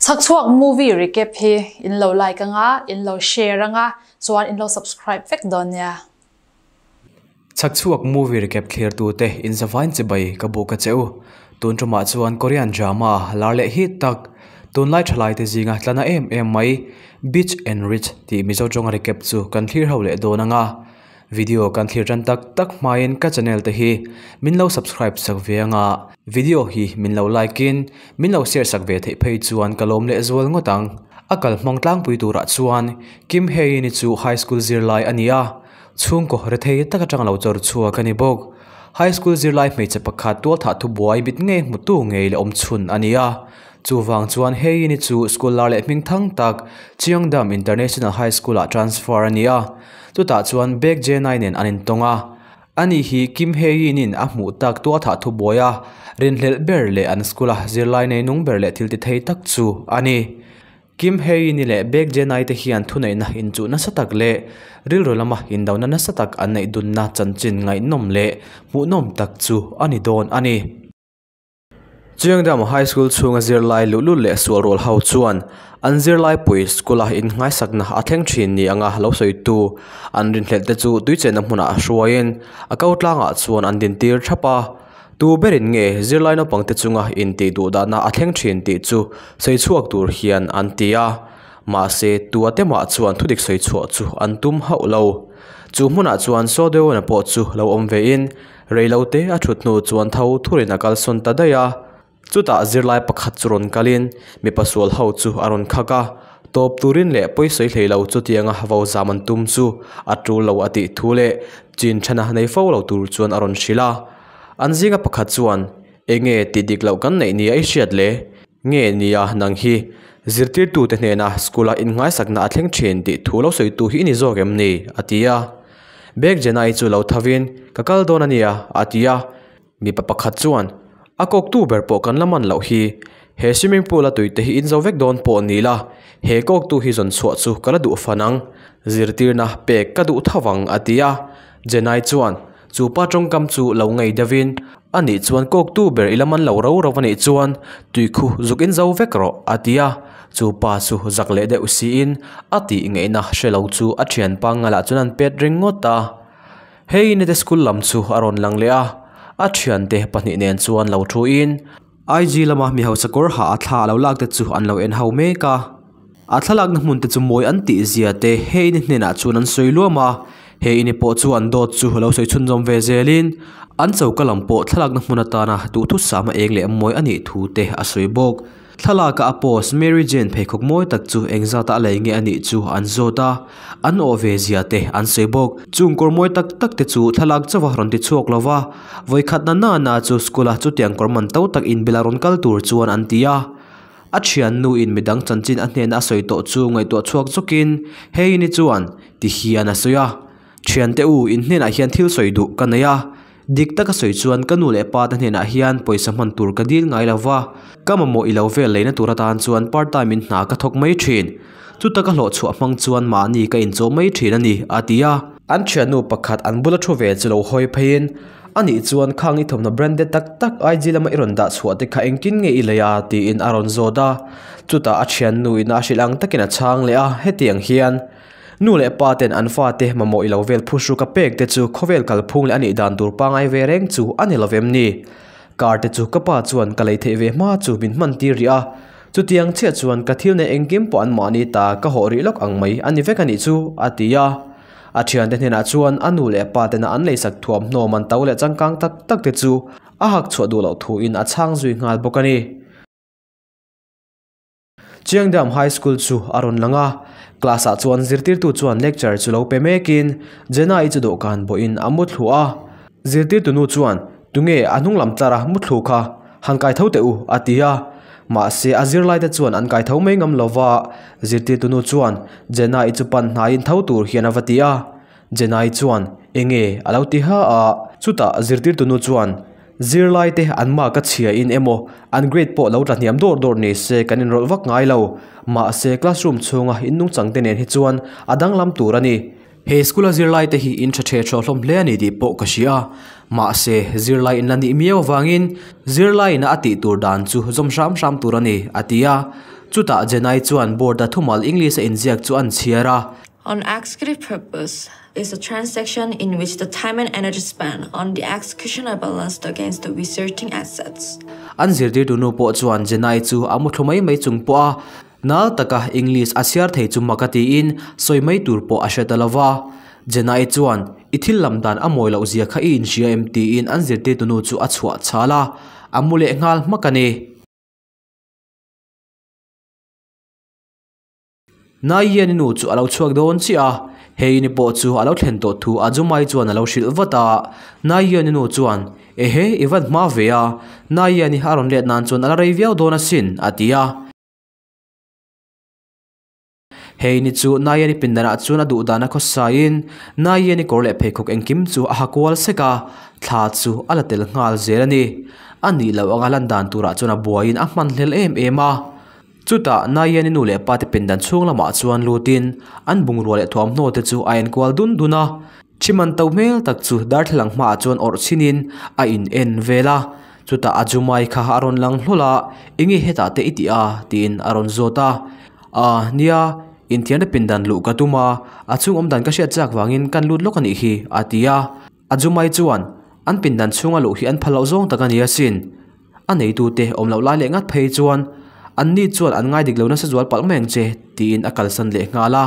Chhakchhuak movie recap hi in lo like anga, in lo share anga, chuan in lo subscribe vek dawn nia. Chhakchhuak movie recap thlir tute in zavain chibai ka buk a che u. Tun tumah chuan Korean drama lar leh hi tak tunlai thalai te zinga tlana em em mai Beach and Rich tih Mizo tawnga recap chu kan thlir ho leh dawn anga. Video kan thlir tan tak tak hmain ka channel te hi min lo subscribe sak ve anga, video hi min lo like in min lo share sak ve theih phei chuan ka lawm leh zual ngawt ang. A kal hmang tlangpui turah chuan Kim Hae-in-i chu high school zirlai a ni a, chhungkaw rethei tak atang lo chawr chhuak a ni bawk. High school zirlai hmeichhe pakhat tualthah thubuai mit ngei hmutu ngei leh awm chhun a ni a, chuvang chuan Hae-in-i chu school lar leh hming thang tak Cheongdam International High School-ah transfer a ni a. Chutah chuan Baek Jae-nai nen an intawng a, ani hi Kim Hae-in-in a hmuh tak tualthah thubuai a rinhlelh ber leh an school-a zirlai nei nung ber leh thil ti thei tak chu a ni. Kim Hae-in-i leh Baek Jae-nai te hian thuneihna inchuh nasa tak leh rilru lama indona nasa tak an neih dunna chanchin ngaihnawm leh hmuhnawm tak chu a ni dawn a ni. Chiangdam High School chhunga zirlai luhlul leh sual rual ho chuan an zirlai pui school-a innghaisakna a thleng thin ni anga lo sawitu an rinhlelh te chu tuichenna hmunah a hruaiin a ko tlangah chuan an dintir thap a. Tu berin nge zirlai naupang te chunga intih duhdahna a thleng thin tih chu sawi chhuak tur hian an ti a. Mahse, tua te mah chuan thudik sawi chhuah chu an tum hauh lo. Chu hmunah chuan Sawdeuana pawh chu lo awm vein Reilote a thut hnu chuan tho thurin a kalsawn ta daih a, chutah zirlai pakhat chu rawn kalin mipa sual ho chu a rawn khak a, tawp turin leh pawisawi hlei lo chutianga vo zam an tum chu a tul lo a tih thu leh chin thana nei fo lo tur chuan a rawn hrilh a. An zinga pakhat chuan, Enge tih dik loh kan neih nia i hriat le? Nge nia nang hi zirtirtute hnena school-a inngaisakna a thleng thin tih thu lo sawitu hi i ni zawk em ni? a ti a. Bag Jenai chu lo thavin, Ka kal dawn a nia, a ti a. Mipa pakhat chuan, A kawktu ber pawh kan la man loh hi. He swimming pool-a tuite hi in zo vek dawn pawh ni la, he kawktu hi zawn chhuah chu ka la duh fan ang. Zirtirna pek ka duh tho vang, a ti a. Jenai chuan, Chu pa tawngkam chu lo ngei deuhin, A nih chuan kawktu ber i la man lo ro ro a nih chuan tui khu zuk in zo vek rawh, a ti a. Chu pa chu zak leh deuh siin a tih ngeihna hre lo chu a thian pangngalah chuan an pet ring ngawt a. Hei nite school lam chu a rawn lang leh a, a thiante pahnih nen chuan lo thuin IG lama mi hausa kawr ha a thla a lo lak te chu an lo en ho mek a. A thlalakna hmun te chu mawi an tih zia te he ini hnenah chuan an sawi luam a, he ini pawh chu an dawt chu lo sawi chhunzawm ve zelin an choka lam pawh thlalakna hmun atana duhthusam a eng leh mawi a nih thu te a sawi bawk. Thlalaka a post Mary Jane pheikhawk mawi tak chu engzata a lei nge a nih chu an zawt a, an awh ve zia te an sawi bawk. Chung kawr mawi tak tak te chu thlalak chauha rawn ti chhuak lo va, vawikhat na nana chu school a chutiang kawr man to tak inbila rawn kal tur chuan an ti a. A thiannu in midang chanchin a hnena a sawi tawh chu ngaihtuah chhuak zawkin hei ni chuan ti hian a sawi a, Thiante u, in hnenah hian thil sawi duh ka nei a, dik taka sawi chuan ka nu leh pa te hnenah hian pawisa hman tur ka dil ngai lo va, ka mamawh i lo vel leina tur atan chuan part time in hna ka thawk mai thin. Chuta ka hlawh chhuah hmang chuan mahni ka inchawh mai thin a ni, a ti a. An thiannu pakhat an bula thu ve chu lo hawi pheiin A nih chuan khang i thawmhnaw branded tak tak IG lama i rawn dah chhuah te kha engtin nge i lei a? tiin a rawn zawt a. Chutah a thiannu in a hrilh ang takin a chhang leh a, hetiang hian nu leh pa ten an fate mamawh i lo vel phuhru ka pek te chu khawvel kalphung leh a nih dan tur pangai ve reng chu a ni lovem ni? Car te chu ka pa chuan ka lei theih ve hma chu min hman tir rih a, chutiang chiah chuan ka thil neih engkim pawh an mahni ta ka hawh rih lawk ang mai a ni vek a nih chu, a ti a. A thiante hnenah chuan a nu leh pa tena an leisak thuamhnaw man to leh changkang tak tak te chu a hak chhuah duh loh thuin a chhang zui nghal bawk a ni. Chiangdam High School chu a rawn lang a, class ah chuan zirtirtu chuan lecture chu lo pe mekin Jenna-i chu dawhkan bawhin a mu thlu a. Zirtirtu nu chuan, Tunge a hnung lam tlar a mu thlu kha? Han kai tho teh u, a ti a. Mahse, a zirlaite chuan an kai tho mai ngam lo va. Zirtirtu nu chuan Jenna-i chu pan hnaiin tho tur hian a va ti a. Jenna-i chuan, Enge? a lo ti ha a. Chutah zirtirtu nu chuan, Zirlaite an mark a chhiain emaw, an grade pawh lo tla hniam dawr dawr ni se kan inrawlh vak ngai lo. Mahse, classroom chhunga innungchangte nen hi chuan a danglam tur a ni. He school a zirlai te hi in tha the thaw hlawm hle a ni tih pawh ka hria a, mahse zirlai in la nih miau avangin zirlai in a tih tur dan chu zawm hram hram tur a ni a ti a. Chutah Jenai chuan board-a thumal English-a inziak chu an chhiar a. An executive purpose is a transaction in which the time and energy spent on the execution are balanced against the resulting assets. An zirtirtu nu pawh chuan Jenai chu a mu thlu mai mai chung pawh a nal taka English a chhiar thei chu mak a tiin sawi mai tur pawh a hre ta lo va. Jenai chuan I thil lam dan a mawi loh zia kha i inhria em tiin an zirtirtu nu chu a chhuah chhal a, a mu leh nghal hmak a ni. Naihian i nu chu a lo chhuak dawn chiah a, hei ni pawh chu a lo thlen tawh thu Ajumai chuan a lo hrilh vat a. Naihian i nu chuan, Ehe, i van hma ve a, Naihian i a rawn let nan chuan a la rei viau dawn asin, a ti a. Hei ni chu Naihian i pindanah chuan a duh dan a khawsaiin Naihian i kawr leh pheikhawk engkim chu a ha kual sek a, thla chu a la tel nghal zel a ni. A nih loh anga lan dan turah chuan a buaiin a hmanhlel em em a. Chutah Naiani nu leh pate pindan chhung lamah chuan lutin an bungrua leh thuamhnaw te chu a enkual dun dun a. Thiman to hmel tak chu darthlalang hmaah chuan awrh chhinin a in en vel a. Chutah a Jumai kha a rawn lang hlawl a, Enge hetah te i tih a? tiin a rawn zawt a. Aa, nia, inthiarna pindan luh ka tum a, a chhung awm dan ka hriat chak vangin kan lut lawk a nih hi, a ti a. A Jumai chuan, An pindan chhunga luh hi an phal loh zawng tak a ni asin. A neitute awm loh lai leh ngat phei chuan anni chuan an ngai dik lo nasa zual palh mai ang che tiin a kalsan leh nghal a.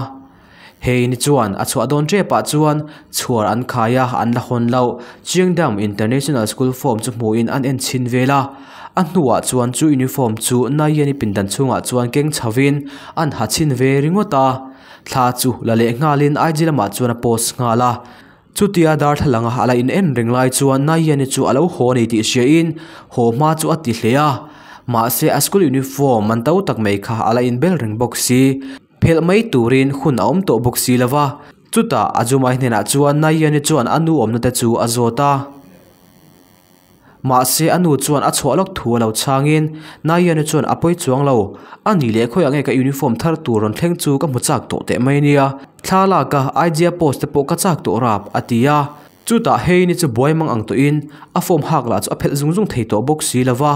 Hei ni chuan a chhuah dawn tepah chuan chhuar an khai a, an la hawn loh. Chiangdam International School form chu hmuhin an en chhin vel a. A hnuah chuan chu uniform chu Naiani pindan chhungah chuan keng chhovin an ha chhin ve ringawt a. Thla chu la leh nghalin IG lamah chuan a post nghal a. Chutia darthlalanga a la in en reng lai chuan Naiani chu a lo haw a ni tih hriain haw hma chu a ti hle a, mahse a school uniform man to tak mai kha a la in bel reng bawk si. Phelh mai turin hun a awm tawh bawk si lova, chutah a Jumai hnenah chuan Naiani chuan a nu awmna te chu a zawt a. Mahse a nu chuan a chhuah lawk thu a lo chhangin Naiani chuan a pawi chuang lo, A nih leh khawiah nge ka uniform thar tur rawn thleng chu ka hmu chak tawh teh mai nia, thla lak a idea post te pawh ka chak tawh rap a ti a. Chutah Heini chu buai mang ang tawhin a form hak lah chu a phelh zung zung thei tawh bawk si lo va,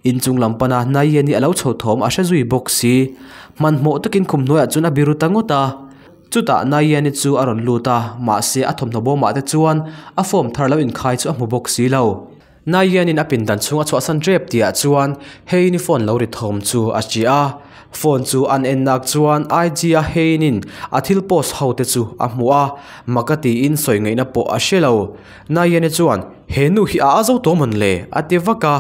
inchung lam pana Naiani a lo chho thawm a hre zui bawk si. Hmanhmawh takin khum hnuaiah chuan a biru ta ngawt a. Chutah Naiani chu a rawn lut a, mahse a thawmhnaw bawmah te chuan a form thar lo inkhai chu a hmu bawk si lo. Naianin a pindan chhung a chhuahsan tep tihah chuan Heini phone lo ri thawm chu a ṭiah a, phone chu an en nak chuan IG-a Heinin a thil post ho te chu a hmu a, mak a tiin sawi ngaihna pawh a hre lo. Naiani chuan, He nu hi a a zo tawh mawn le? a ti vak a.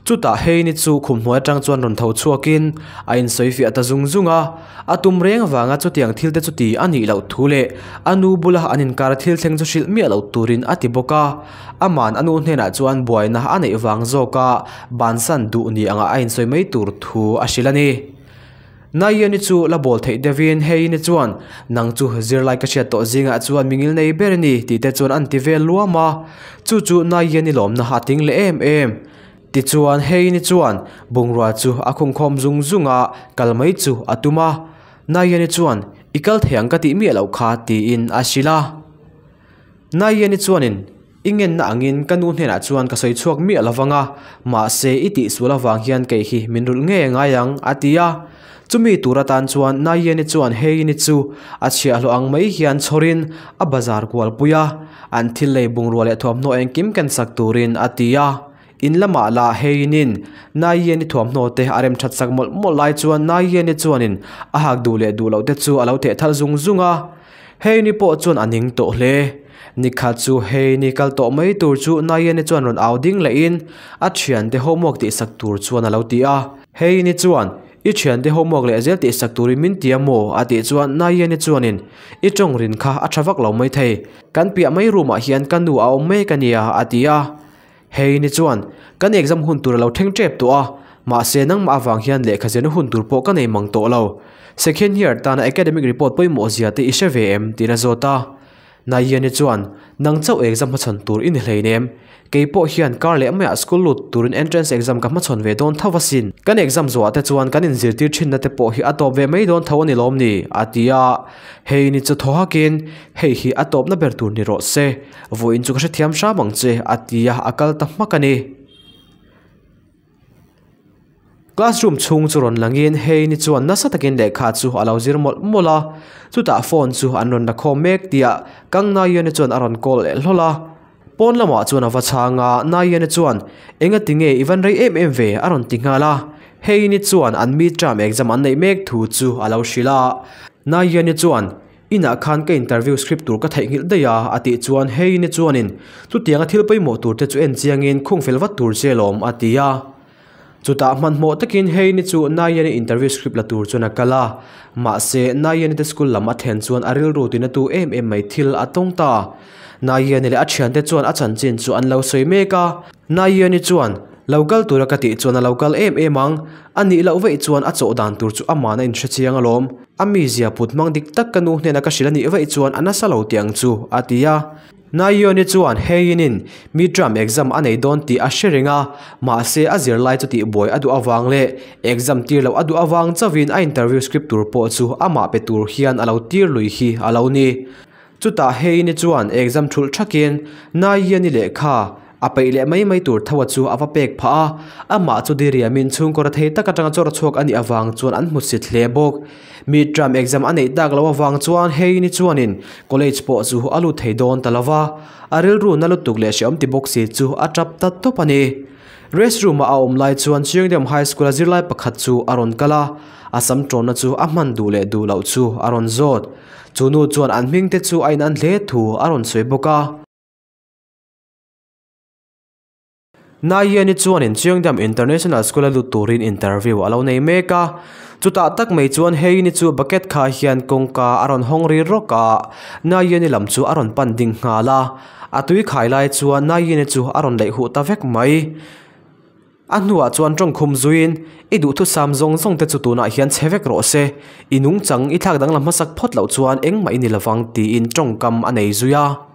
Chutah Heini chu khum hnuai atang chuan rawn tho chhuakin a insawi fiah ta zung zung a, a tum reng avanga chutiang thil te chu ti a nih loh thu leh a nu bula an inkar thil thleng chu hrilh miah loh turin a ti bawk a. Aman a nu hnenah chuan buaina a neih vang zawka bansan duh ni anga a insawi mai tur thu a hrilh a ni. Naiani chu la bawl theih deuhin Heini chuan, Nang chu zirlai ka hriat tawh zingah chuan mi ngil nei ber i ni tih te chuan an ti vel luam a. Chu chu Naiani lawmna a ting leh em em. Tichuan Heini chuan bungrua chu a khungkhawm zung zung a, kal mai chu a tum a. Naiani chuan, I kal thei ang ka tih miah loh kha tiin a hrilh a. Naiani chuanin, I ngenna angin ka nu hnenah chuan ka sawi chhuak miah lo vang a, mahse i tihsual avang hian kei hi min rulh ngei a ngai ang, a ti a. Chumi tur atan chuan Naieni chuan Heini chu a chhiahhlawh ang mai hian chhawrin a bazar kual pui a, an thil lei bungrua leh thuamhnaw engkim ken sak turin a ti a. In lamah lah Heinin Naieni thuamhnaw te a rem that sak mawlh mawlh lai chuan Naieni chuanin a hak duh leh duh loh te chu a lo theh thal zung zung a. Heini pawh chuan a ning tawh hle. Nikhat chu Heini kal tawh mai tur chu Naieni chuan rawn au ding lehin a thiante homework tihsak tur chuan a lo ti a. Heini chuan, I thiante homework leh zel tihsak turin min ti a maw? a tih chuan Naieni chuanin, I tawng rin kha a tha vak lo mai thei. Kan piah mai room ah hian ka nu a awm mek a nia, a ti a. Heini chuan, Kan exam hun tur a lo thleng tep tawh a, mahse nangmah avang hian lehkha zirna hun tur pawh ka nei mang tawh lo. Second year tana academic report pawimawh zia te i hre ve em? tiin a zawt a. Naiani chuan, Nang chauh exam hmachhawn tur i ni hleinem. Kei pawh hian kar leh maiah school lut turin entrance exam ka hmachhawn ve dawn tho asin. Kan exam zawhah te chuan kan inzirtir thinna te pawh hi a tawp ve mai dawn tho a ni lawm ni? a ti a. Heini chu thaw hakin, Hei hi a tawpna ber tur ni rawh se. Vawiin chu ka hrethiam hram ang che, a ti a, a kal ta hmak a ni. Classroom chhung chu rawn langin Heini chuan nasa takin lehkha chu a lo zir mawlh mawlh a, chutah phone chu an rawn la khawm mek tih ah Kang Nayeon-i chuan a rawn call leh hlawl a. Pawn lamah chuan a va chhang a, Nayeon-i chuan, Enga tinge i van rei em em ve? a rawn ti nghal a. Heini chuan an midterm exam an neih mek thu chu a lo hrilh a. Nayeon-i chuan, Inah khan ka interview script tur ka theihnghilh daih a, a tih chuan Heini chuanin, Chutianga thil pawimawh tur te chu en chiangin khung fel vat tur che lawm, a ti a. Chutah hmanhmawh takin Heini chu Nayani interview script la tur chuan a kal a, mahse Nayani te school lam a thlen chuan a rilru tina tu em em mai thil a tawng ta. Nayani leh a thiante chuan a chanchin chu an lo sawi mek a, Nayani chuan lo kal tura ka tih chuan a lo kal em em ang, a nih loh vaih chuan a chawh dan tur chu amahna inhre chiang alawm, a mizia put hmang dik tak ka nu hnena ka hrilh a nih vaih chuan a nasa lo tih ang chu, a ti a. Nayeon-i chuan Hae-in-in midterm exam a nei dawn tih a hre reng a, mahse a zirlai chu tihbuai a duh avang leh exam tir loh a duh avang chauhin a interview script tur pawh chu amah pe tur hian a lo tir lui hi a lo ni. Chutah Hae-in-i chuan exam thulh thakin Nayeon-i lehkha A peih leh mai mai tur tho a chu a va pek phah a, amah chu diriamin chhungkaw ra thei tak atanga chawr chhuak a nih avang chuan an hmu sit hle bawk. Midterm exam a neih tak loh avang chuan Heini chuanin college pawh chu a lut thei dawn ta lo va, a rilru na lutuk leh hreawm ti bawk si chu a tap ta tawp a ni. Restroom-a a awm lai chuan Chiangdem High School-a zirlai pakhat chu a rawn kal a, a sam tawnna chu a hman duh leh duh loh chu a rawn zawt. Chu nu chuan an hming te chu a inan hle thu a rawn sawi bawk a. Naiyani chuanin Cheongdam International School a lut turin interview a lo nei mek a, chutah tak mai chuan Heini chu bucket kha hian kawngka a rawn hawng ri rawk a, Naiyani lam chu a rawn pan ding nghal a, a tui khai lai chuan Naiyani chu a rawn leih huh ta vek mai. A hnuah chuan tawngkhum zuiin, I duhthusam zawng zawng te chu tunah hian chhe vek rawh se, i nungchang i thlak danglam hmasak phawt loh chuan engmah i ni lovang tiin tawngkam a nei zui a.